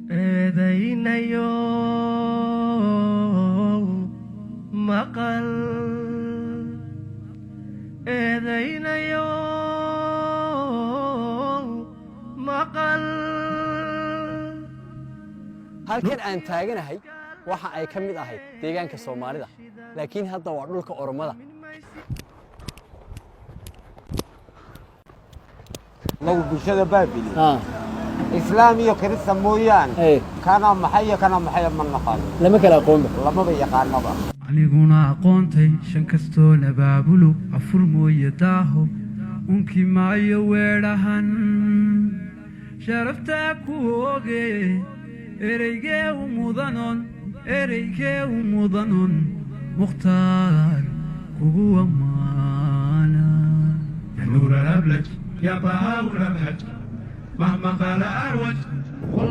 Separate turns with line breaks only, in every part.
Eedaynayo maqal, eedaynayo maqal.
Halkan aan taaganahay waxa ay ka mid ahayd deegaanka Soomaalida, laakiin hadda waa dhulka Oromada.
Nagu bulshada Baabili Islaam iyo Kirista mooyaane, kana maxay iyo kana maxay ma naqaano.
Lama kala aqoonba.
Lamaba yaqaanaba.
Aniguna aqoontay shan kastoo labaabulo afur mooye daaho unki maayo weedhahan sharaftaa ku ooge ereygee u mudanon, ereygee u mudanon, Mukhtaar kugu ammaana.
يا نور الأبلج يا بهاء الأبهج مهما قال أروج.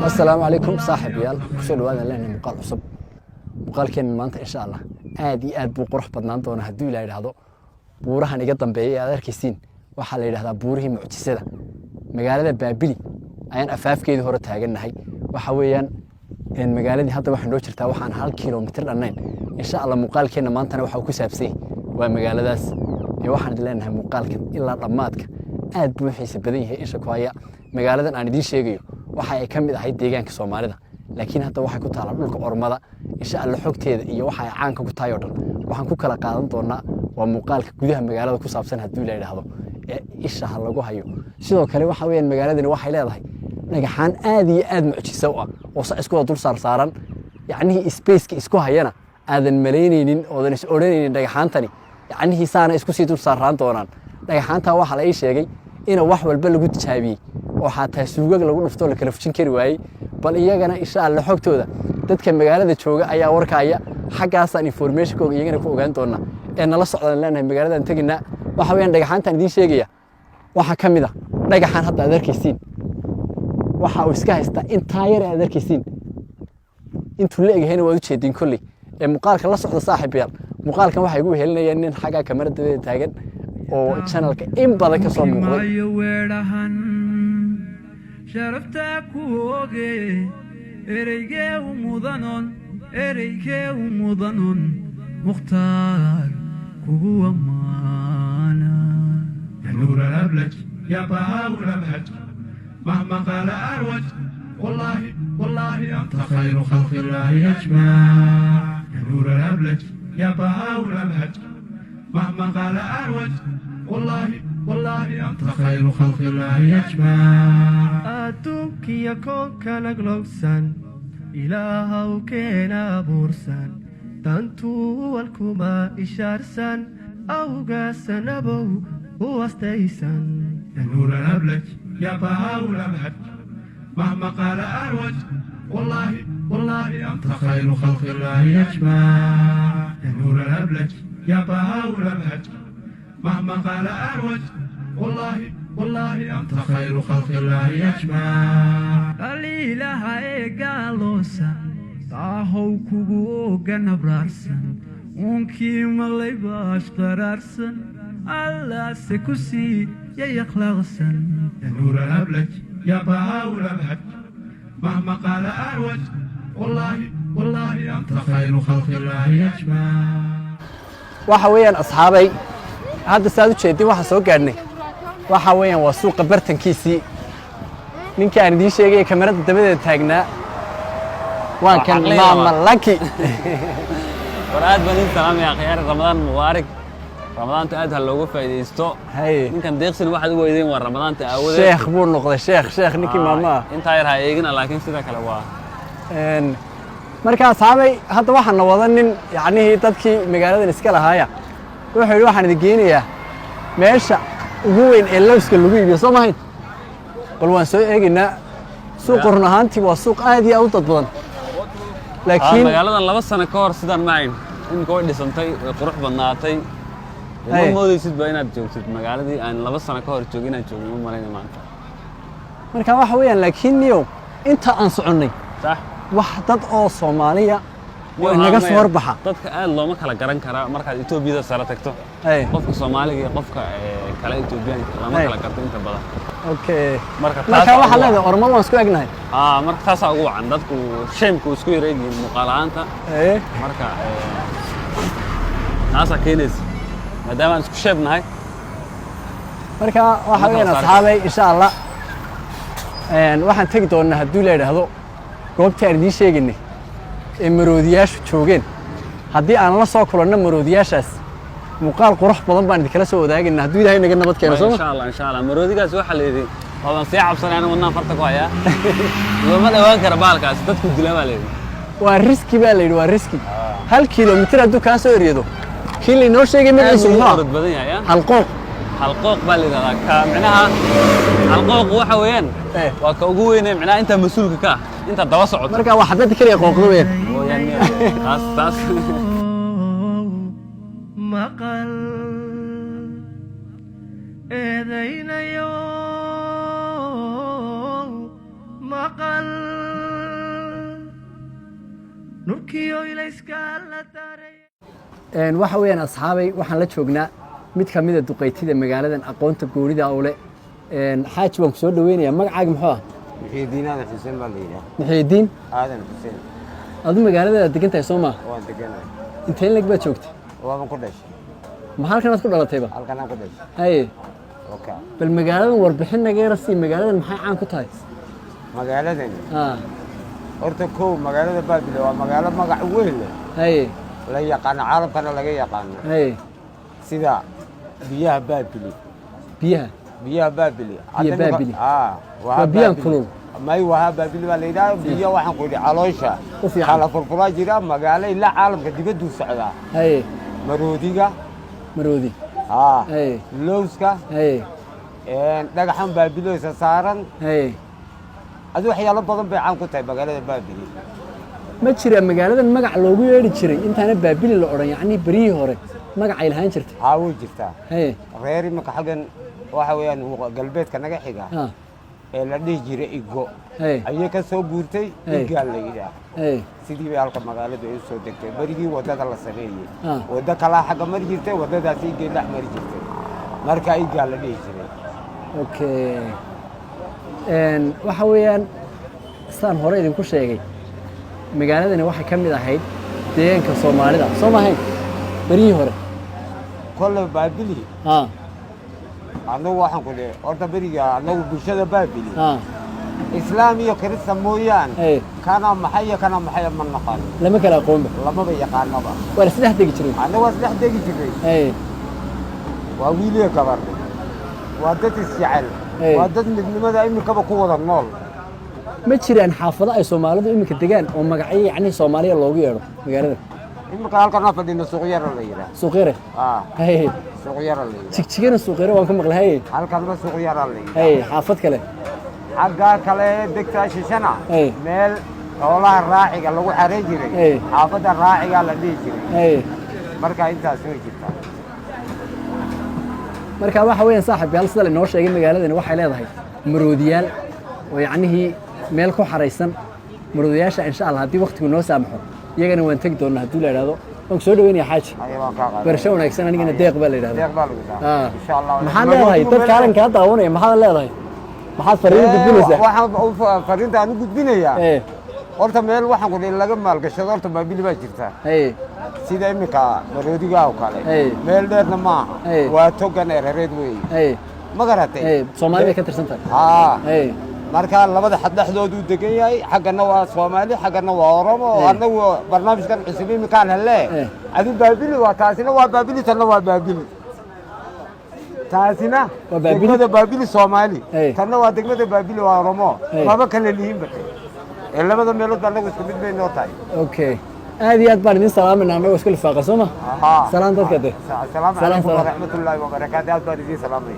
Assalaamu calaykum saaxiibayaal, kusoo dhawaadaan leenahay muuqaal cusub. Muuqaalkeenna maanta insha Allah aad iyo aad buu qurux badnaan doonaa hadduu Ilaa yidhaahdo. Buurahan iga dambeeya ee aad arkaysiin waxaa la yidhahdaa buurihii mucjisada. Magaalada Baabili ayaan afaafkeedii hore taagannahay. Waxa weeyaan magaaladii hadda waxaa noo jirtaa waxaan 1 kilomitir dhannayn. Insha Allah muuqaalkeenna maantana waxa uu ku saabsan yahay waa magaaladaas. Ee waxaan idin leenahay muuqaalkan ilaa dhammaadka aad buu u xiisa badan yahay. Isha ku haya. Magaaladan aan idiin sheegayo waxa ay ka mid ahayd deegaanka Soomaalida, laakiin hadda waxay ku taallaa dhulka Ormada. Insha Alla xogteeda iyo waxa ay caanka ku tahay oo dhan waxaan ku kala qaadan doonaa waa muuqaalka gudaha magaalada ku saabsan hadduu la yidhaahdo. Ee isha ha lagu hayo. Sidoo kale waxa weeyaan magaaladani waxay leedahay dhagaxaan aad iyo aad mucjiso u ah oo sa isku wada dul saarsaaran, yacnihii spaceka isku hayana aadan malaynaynin oodan is odhanaynin dhagaxaantani yacnihii saana isku sii dul saaraan doonaan. Dhagaxaantaa waxaa la ii sheegay ina wax walba lagu tijaabiyey oo xataa suugag lagu dhufto la kala fujin kari waayey. Bal iyagana insha Alla xogtooda dadka magaalada jooga ayaa warkaaya, xaggaasaan informationkooga iyagana ku ogaan doonaa. Ee nala socdaan leenahay. Magaaladan teginaa. Waxa weeyaan dhagaxaantaan idiin sheegaya waxaa ka mid ah dhagaxaan hadda aad arkaysiin. Waxa uu iska haystaa intaa yar ee aad arkaysiin, intuu la egyahayna waad ujeediin kolley. Ee muuqaalka la socda saaxiibayaal. Muuqaalkan waxaa igu helinaya nin xaggaa kamaradadeeda taagan oo channelka in badan ka soo muuqday.
Maayo weedhahan sharaftaa ku ooge ereygee u mudanon, ereygee u mudanon, Mukhtaar kugu ammaana.
يا نور الأبلج يا بهاء الأبهج مهما قال أروج، والله والله أنت خير خلق الله أجمع. يا نور الأبلج يا بهاء الأبهج مهما قال أروج، والله والله أنت خير خلق الله أجمع.
Adduunkiyo koonka naglogsan, Ilaahaw keena abuursan, dantuu walkuma ishaarsan, awgaasanabow u astaysan.
يا نور الأبلج يا بهاء الأبهج مهما قال أروج، والله والله أنت خير خلق الله أجمع. يا نور الأبلج يا بهاء الأبهج مهما قال أروج، والله والله أنت خير خلق الله أجمع.
Dhaliilaha ee gaaloosan daahow kugu ogan abraarsan uunkii malaybaas qaraarsan Allaase ku sii yay akhlaaqsan.
يا نور الأبلج يا بهاء الأبهج مهما قال أروج، والله والله أنت خير خلق الله أجمع.
Waxa weeyaan asxaabay, hadda saad u jeedin waxaan soo gaadhnay waxa weeyaan waa suuqa bartankiisii. Ninkii aan idiin sheegaya kamarada dabadeeda taagnaa waa kan.
Caqliga
Maama
waa.
Laki.
War aad baan idin salaamaya akhyaar. Ramadaan mubaarak. Ramadaanta aad ha looga faa'iidaysto.
Haye.
Ninkan deeqsin waxaad u weydeen waa Ramadaanta aawadeed.
Sheekh buu noqday, sheekh sheekh ninkii maamaha.
Intaa yar ha eegina, laakiin sida kale waa
Marka asxaabay, hadda waxaan na wada nin yacnihii dadkii magaaladan iska lahaaya. Wuxuu yidhi waxaan idin geenayaa meesha ugu weyn ee lowska lagu iibiyo, soo mahayn? Bal waan soo eegaynaa suuqa. Run ahaantii waa suuq aad iyo aad u dad badan, laakiin
magaaladan 2 sano ka hor sidaan ma ahayn. Iminka way dhisantay, way qurux badnaatay. Ma
Haye.
moodaysid ba inaad joogtid magaaladii aan 2 sano ka hor joogin inaad joogin, ma malayna maanta.
Marka waxa weeyaan laakiin niyow inta aan soconnay
sax
wax dad oo Soomaaliya Oo inaga soo horbaxa.
Dadka aad looma kala garan karaa markaad Etoobiyada sare tagto. Qofka Soomaaliga iyo qofka kale Etoobiyaanka lama kala garto inta badan. Marka
marka
taasaa
waxaa
ugu
leedahay Oromada waan isku egnahay.
Aa, marka taasaa ugu wacan, dadku shapeku isku yara egyihiin muuqaal ahaanta. Marka taasaa keenaysa maadaama aan isku shape nahay.
Marka waxa
Marka
weeyaan
la saaro.
asxaabay, insha Allah waxaan tegi doonaa hadduu la yidhaahdo goobtii aan idiin sheegaynay ee maroodiyaashu joogeen. Haddii aan la soo kulanno maroodiyaashaas, muuqaal qurux badan baan idinkala soo wadaagaynaa hadduu Ilaahay naga nabad keeno, soo ma?
Insha Allah, insha Allah. Maroodigaas waxaa la yidhi waabaan sii cabsanay anigu, wadnaan farta ku hayaa, looma dhawaan kara baalkaas, dadku dilaa baa la yidhi.
Waa risky baa la yidhi, waa risky. 1 kilomitir hadduu kaa soo eryado, kii lainoo sheegay
Aad
magaciisu
buu u
muxuu
orod badan yahay ah.
Halqooq.
Halqooq baa la yidhahdaa ka micnaha. Halqooq waxa weeyaan waa ka ugu weyne, micnaha intaa mas-uulka ka ah intaa daba socoto.
Marka waa xabadda keliya qooqdo weeyaan.
Mooyaan taas taas.
Maqal eedaynayo, maqal nurkiyo ilayska la daray.
Waxa weeyaan asxaabay, waxaan la joognaa mid ka mid a duqaytida magaaladan aqoonta goonida u leh. Xaaji, waan ku soo dhaweynayaa. Magacaaga muxuu ah?
Muxiidiin Aadan Xuseen baa la yidhaha.
Muxiidiin
Aadan Xuseen.
Adu magaaladaad degan tahay, soo maa?
Waan deganahay.
Intee leg baad joogtay?
Waaban ku dhashay.
Ma halkanaad ku dhalatayba?
Halkanaan ku dhashay.
Haye.
Okay.
Bal magaaladan warbixin naga yara sii. Magaaladan maxay caan ku tahay?
Magaaladani horta kow, magaalada Baabile waa magaalo magac weyn leh, la yaqaano, caalamkana laga yaqaano, sida biyaha Baabili.
Biyaha?
Biyaha Baabili.
Biyo Baabili.
Waa
biyaan kulul.
May, waha Baabili baa la yidhaha. Biyo waxaan ku yidhi caloosha
U fiican.
kala furfuraa jira. Magaalo ilaa caalamka dibadduu socdaa. Maroodiga.
Maroodi.
Lowska. Dhagaxan Baabiloysa saaran. Adi waxyaalo badan bay caan ku tahay magaalada Baabili.
Ma jira magaaladan magac loogu yeedhi jiray intaana Baabili la odhan, yacni beryihii hore magacay lahaan jirtay?
Haa, way jirtaa. Reer iminka xaggan waxa weeyaan galbeedka naga xiga ee la dhihi jiray Igo ayay ka soo guurtay. Igaa la yidhaah. Sidii bay halka magaaladu ay u soo degtay berigii waddada la sameeyey. Waddo kalaa xagga mari jirtay, waddadaasi Igay dhex mari jirtay, marka Igaa la dhihi jiray.
Okay. Waxa weeyaan saan hore idinku sheegay, magaaladani waxay ka mid ahayd deegaanka Soomaalida, soo ma ahayn beryihii hore?
Kolle Baabili annagu waxaan ku leeyahay horta beriga annagu bulshada Baabili Islaam iyo Kirista mooyaan kana maxay iyo kana maxay ma naqaan.
Lama kala aqoonba.
Lamaba yaqaanaba.
Waa la isdhex degi jiray.
Annagu waa isdhex degi jirnay. Waa wiiliyo gabar, waa dad isjecel, waa dad midnimada iminkaba ku wada nool.
Ma jiraan xaafado ay Soomaalidu iminka degaan oo magacyo yacni Soomaaliya loogu yeedho magaalada?
Iminka halkan aan fadhino Suuqyara la yidhaah.
Suuqyare.
Suuqyara la yidhaah.
Jigjigana Suuqyare waan ka maqlay.
Halkanba Suuqyara la yidhaah.
Xaafad kale?
Xaggaa kale degtaa shishana meel xoolaha raaciga lagu xareyn jiray, xaafadda raacigaa la dhihi jiray. Marka intaas way jirtaa.
Marka waxa weeyaan saaxiib yaal, sida lainoo sheegay, magaaladani waxay leedahay maroodiyaal oo yacnihii meel ku xaraysan. Maroodiyaasha insha Allah haddii waqtigu noo saamaxo iyagana waan tegi doonaa haddii la idhaahdo. Waan ku soo dhaweynaya, xaaji.
Haya, waan kaa qaaday.
Barasho wanaagsan. Anigana Deeq baa la yidhahdaa.
Deeq baa lagu dhahaa, insha Allah.
Maxaad leedahay dadka halkan kaa daawanaya? Maxaad leedahay? Maxaad fariin u gudbinaysaa?
Waxaan fariinta aan u gudbinayaa horta meel waxaan ku dhihi laga maalgashado horta Baabili baa jirta, sida iminka maroodiga oo kale. Meel dheerna maaha, waa togan erereed weeye, ma garatay?
Soomaali bay ka tirsan tahay.
Haa. Marka labada xad dhexdooduu degan yahay, xaggana waa Soomaali, xaggana waa Oromo. Oo annagu barnaamijkan cusub iminkaan hele. Adi Baabili waa taasina, waa Baabili, tanna waa Baabili, taasina
Waa Baabili?
Degmada Baabili Soomaali, tanna waa degmada Baabili, waa Oromo. Maba kala lihinba ee labada meelood ba annagu isku mid bay noo tahay.
Okay, aad iyo aad baan idin salaamayna annagoo isku lifaaqa, soo ma?
Haa.
Salaan dadka de.
Asalaamu
Salaam,
calaykum
salaam.
waraxmatullaahi wabarakaatu. Aad baan idiin salaamaya.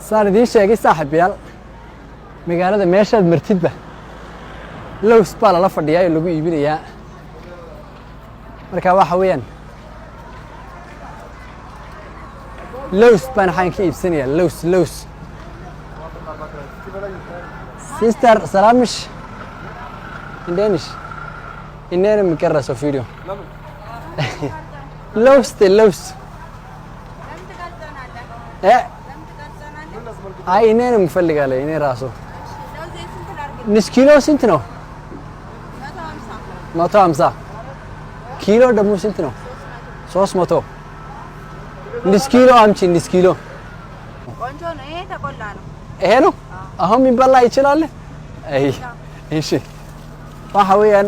Saan idiin sheegay saaxiibayaal, magaalada meeshaad martidba lows baa lala fadhiyaa oo lagu iibinayaa. Marka waxa weeyaan lows baan waxaan ka iibsanayaa, lows, lows. Sister, salaamish in Danish. እኔ ነው የሚቀረጸው ቪዲዮ። ለውዝ ለውዝ እ አይ እኔ ነው የምፈልጋለሁ። እኔ ራሱ نص ኪሎ ስንት ነው? 150። ኪሎ ደግሞ ስንት ነው? 300። نص ኪሎ አምጪ፣ نص ኪሎ።
ቆንጆ ነው። ይሄ ተቆላ ነው።
ይሄ ነው አሁን የሚበላ ይችላል። አይ እሺ፣ waxa weeyaan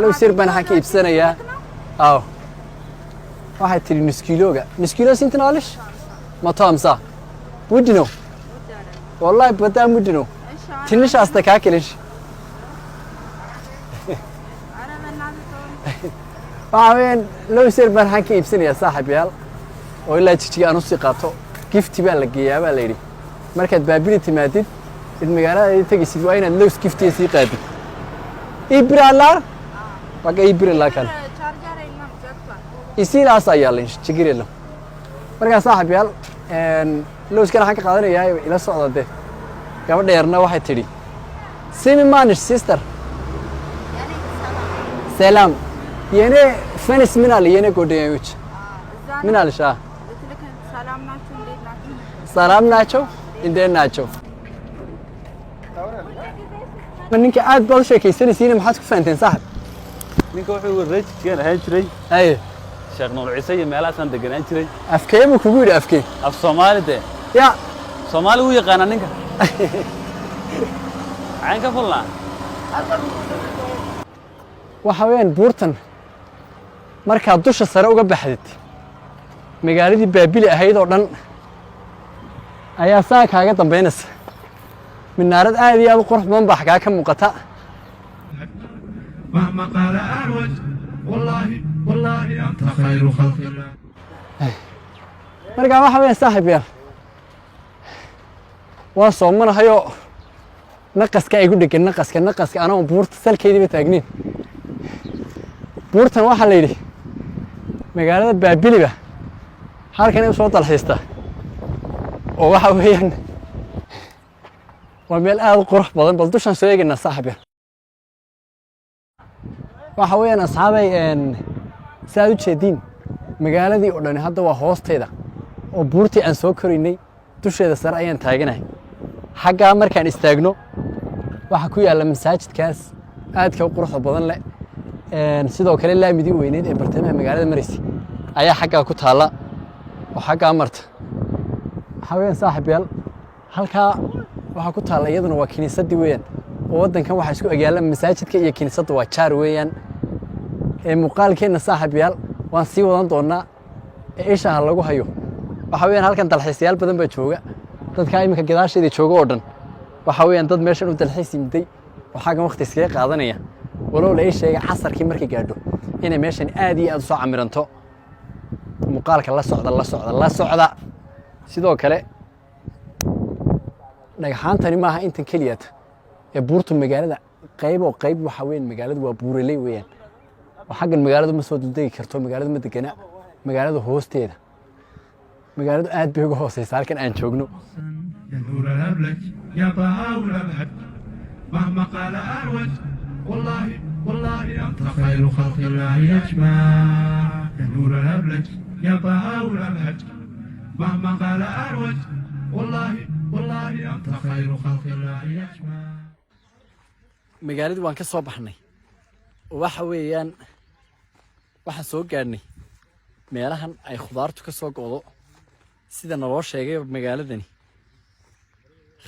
lows yar baan waxaan ka iibsanayaa. Aw, waxay tidhi nus kiilooga, nus kiilo ስንት ነው አለሽ? 150። ውድ ነው ወላሂ፣ በጣም ውድ ነው። ትንሽ አስተካክልሽ።
ኧረ በእናትህ ተወው።
Waxa weeyaan lows yar baan waxaan ka iibsanayaa, saaxiibayaal, oo ilaa Jijiga aan usii qaato. Gifti baa la geeyaa baa la yidhi. Markaad Baabili timaadid id magaalada ay tegaysid, waa inaad lows giftiya sii qaadid. ኢብራላር በቃ ኢብራላ ካል
ቻርጀር የለም ዘግቷል።
isiilaas ayaa ችግር የለም። Markaa saaxiibayaal, lowskan waxaan ka qaadanayaa, ila socda de. Gabadha yarna waxay tidhi, ስሚ ማንሽ sister?
የኔ ሰላም።
ሰላም። የኔ friends ምን አለ? የኔ ጓደኞች
እዛ
ምን አለሽ? አ
ልትልክ ሰላም ናችሁ? እንዴት ናችሁ?
ሰላም ናቸው፣ እንዴት ናቸው? Ninka aad baad u sheekaysanaysiin, maxaad ku fahanteen, saaxib?
Ninka wuxuu yiri reer Jigjigaan ahaan jiray.
Haye.
Sheekh Nuur Ciise iyo meelahaasaan deganaan jiray.
Afkee buu kugu yidhi, afkee?
Af Soomaali dee.
Ya.
Soomaali wuu yaqaanaa ninka cayn ka fulnaa.
Waxa weeyaan buurtan markaad dusha sare uga baxdid, magaaladii Baabili ahayd oo dhan ayaa saa kaaga dambaynaysa. Minaarad aad iyo aad u qurux badan baa xagaa ka muuqata.
مهما قال أعوج، والله والله أنت خير خلق الله.
Markaa waxa weeyaan, saaxiib yaal, waan soomanahayoo naqaska igu dhegan, naqaska, naqaska, anoo buurta salkeediiba taagnin. Buurtan waxaa la yidhi magaalada Baabiliba halkan u soo dalxiista, oo waxa weeyaan waa meel aad u qurux badan. Bal dushaan soo eegaynaa, saaxiib yaal. Waxa weeyaan, asxaabay, si aad u jeediin, magaaladii oo dhani hadda waa hoosteeda, oo buurtii aan soo koraynay dusheeda sare ayaan taaganahay. Xaggaa markaan istaagno waxaa ku yaalla masaajidkaas aadka u quruxda badan leh. Sidoo kale laamidii weyneyd ee bartamaha magaalada maraysay ayaa xaggaa ku taalla oo xaggaa marta. Waxaa weeyaan, saaxiib yaal, halkaa waxaa ku taalla iyaduna waa kiniisaddii weeyaan, oo waddankan waxaa isku agyaalla masaajidka iyo kiniisadda, waa jaar weeyaan. Ee muuqaalkeenna, saaxiib yaal, waan sii wadan doonaa ee isha ha lagu hayo. Waxa weeyaan halkan dalxiisayaal badan baa jooga. Dadkaa iminka gadaasheeda jooga oo dhan waxa weeyaan dad meeshan u dalxiis yimiday oo xaggan waqti iskaga qaadanaya, walow la ii sheegay casarkii markay gaadho inay meeshan aad iyo aad u soo camiranto. Muuqaalka la socda, la socda, la socda. Sidoo kale dhagxaantani maaha intan keliyata ee buurtu magaalada qayb oo qayb. Waxa weeyaan magaaladu waa buuraley weeyaan, oo xaggan magaaladu ma soo duldegi karto, magaaladu ma degana magaalada hoosteeda. Magaaladu aad bay uga hooseysa halkan aan joogno.
يا نور الأبلج، يا بهاء الأبهج، مهما قال أعوج، والله والله أنت خير خلق الله أجمع. يا نور الأبلج، يا بهاء الأبهج، مهما قال أعوج، والله والله أنت خير خلق الله أجمع.
Magaaladii waan ka soo baxnay oo waxa weeyaan waxaan soo gaadhnay meelahan ay khudaartu ka soo go'do. Sida naloo sheegay, magaaladani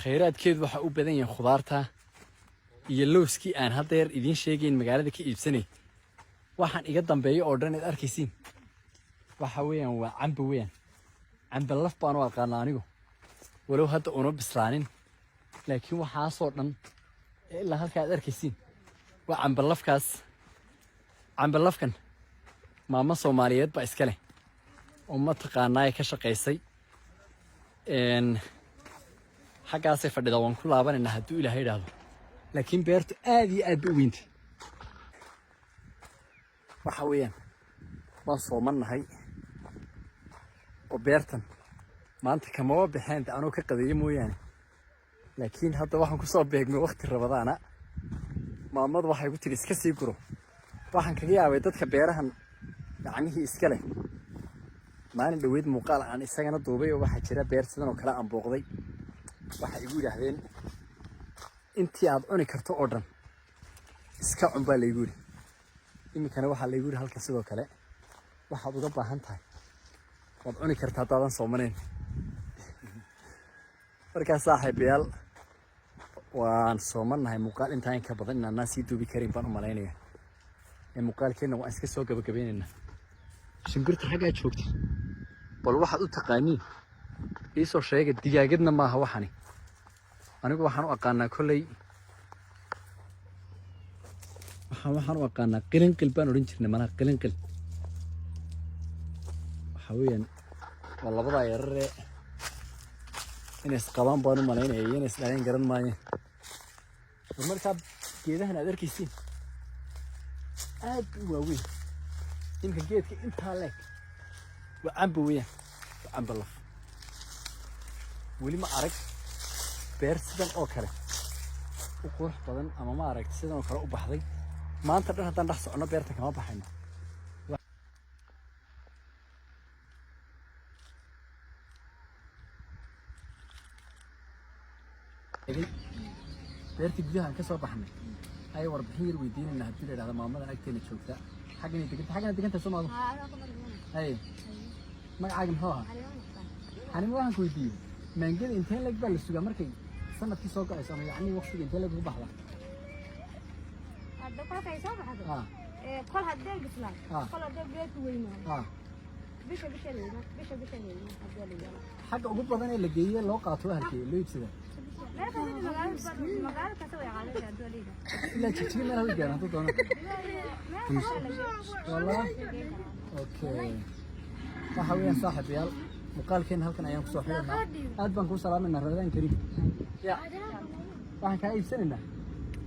khayraadkeedu waxa u badan yahay khudaarta iyo lowskii aan haddeer idiin sheegayn magaalada ka iibsanay. Waxaan iga dambeeyo oo dhan aad arkaysiin waxa weeyaan waa cambe weeyaan. Cambe laf baan u aqaanaa anigu, walow hadda una bislaanin, laakiin waxaasoo dhan ee ilaa halka aad arkaysiin waa cambe lafkaas. Cambe lafkan maamo Soomaaliyeed baa iska leh oo mataqaanaa ka shaqaysay. Xaggaasay fadhida, waan ku laabanaynaa hadduu Ilaahay idhaahdo, laakiin beertu aad iyo aad bay u weyntay. Waxa weeyaan waan soomannahay oo beertan maanta kamaba baxeen de anoo ka qadeeyo mooyaane, laakiin hadda waxaan kusoo beegmay waqti Rabadaana. Maamadu waxay ku tiri iska sii guro. Waxaan kaga yaabay dadka beerahan gacmihii iska leh. Maalin dhoweyd muuqaal aan isagana duubay oo waxaa jira beer sidan oo kale aan booqday, waxay igu yidhaahdeen intii aad cuni karto oo dhan iska cun baa laygu yidhi. Iminkana waxaa laygu yidhi halka sidoo kale waxaad uga baahan tahay waad cuni kartaa haddaadan soomanayn. Markaa saaxiibayaal, waan soomannahay. Muuqaal intaa in ka badan inaanaan sii duubi karin baan u malaynaya ee muuqaalkeenna waan iska soo gabagabeynaynaa. Shimbirta xaggaa joogta, bal waxaad u taqaaniin iisoo sheega. Digaagadna maaha waxani, anigu waxaan u aqaanaa kolley waxaan u aqaanaa qilinqil baan odhan jirnay malaha. Qilinqil waxaa weeyaan waa labadaa yararee inay isqabaan baan u malaynaya iyo inay isdhaleen garan maayeen. War markaa geedahan aad arkaysiin aad u waaweyn. Imika geedka intaa leeg waa camba weeyaan, waa camba laf. Weli ma arag beer sidan oo kale u qurux badan ama ma aragti sidan oo kale u baxday. Maanta dhan haddaan dhex soconno beerta kama baxayno. Beertii gudaha aan ka soo baxnay ayay warbixin yar weydiinayna haddii la idhahdo maamadan agteena joogta xagganay deganta, xaggana deganta Soomaadu. Haye, magacaaga muxuu ahaa? Xanimo. Waxaan ku weydiiyey maangada intee leeg baa la sugaa markay sanadkii soo go'ayso ama yacni waqtiga intee leeg ugu baxda?
Hadda kolkay soo baxdo, kol haddee bislaan, kol haddee geedku weynaado, bisha bisha weynaa, bisha bisha weynaa haddii la yidhaahdo.
Xagga ugu badan ee la geeye loo qaato ahalkee loo iibsada?
Meel kasta, magaalo kasta way qaadanaysaa haddii la yidhaahdo.
Ilaa Jigjiga meel way gaaraan hadduu doono.
Meel kasta la geeyo.
Wallah, okay. Waxa weeyaan saaxiibayaal, muuqaalkeena halkan ayaan kusoo xidhaynaa. Aad baan kuu salaamaynaa. Ramadaan kariim. Ya, waxaan kaa iibsanaynaa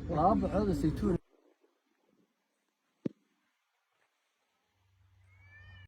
2 bacood oo saytuun.